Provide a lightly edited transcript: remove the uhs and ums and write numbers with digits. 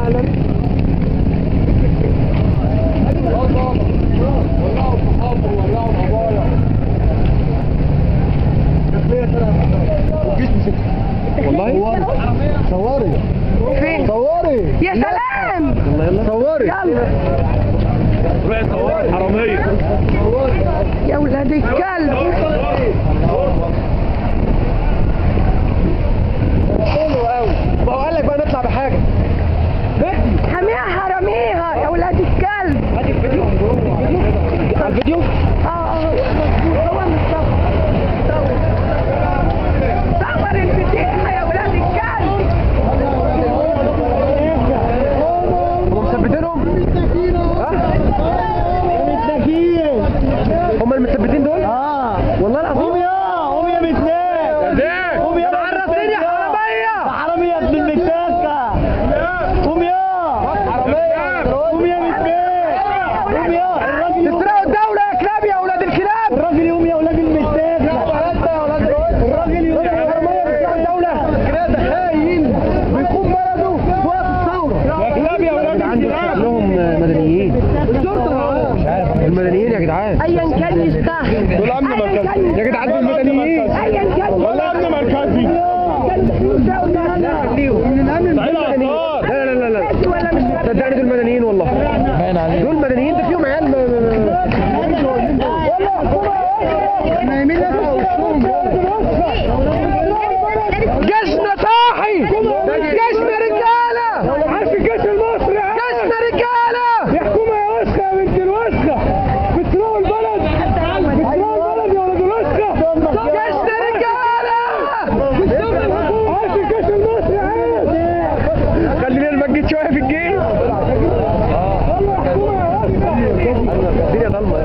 اهلا. والله صوري فين؟ صوري يا سلام. يلا صوري، يلا روحي صوري حرامية يا ولاد الكلب. حلو قوي. ما هو قال لك بقى نطلع بحاجة. حاميها حراميها يا ولاد الكلب. هاتي الفيديو على الفيديو. اه هو متصور. صور الفضيحة يا ولاد الكلب. هم مثبتينهم؟ ها؟ هم المثبتين دول؟ اه والله العظيم. قوم يا قوم يا متناك، قوم يا معرفين يا حرامية، حرامية يا ابن المتاكة. قوم يا حرامية، قوم يا متناك، قوم يا الراجل. تسرقوا الدولة يا كلاب يا ولاد الكلاب. الراجل يقوم يا ولاد المتاكة، الراجل يقوم يا حرامية. بتسرقوا الدولة. الكلاب ده خاين بيقوم بلده في وقت الثورة. يا كلاب يا ولاد الكلاب. كلهم مدنيين. الشرطة مش عارف المدنيين يا جدعان. ايا كان يستاهل. دول امن مركزي يا جدعان، دول مدنيين. ايا كان والله امن مركزي. لا خليهم من الامن. لا لا لا لا صدقني دول مدنيين والله. دول مدنيين، ده فيهم عيال. جيشنا صاحي، جيشنا رجاله. عارف الجيش المصري، جيشنا رجاله. يا حكومة يا وسخة يا بنت الوسخة، بتسرقوا البلد، بتسرقوا البلد يا ولاد الوسخة. جيشنا رجاله. عارف الجيش المصري، عارف. خلينا نمجد شوية في الجيش. يلا يا حكومة يا وسخة. الدنيا ضلمة.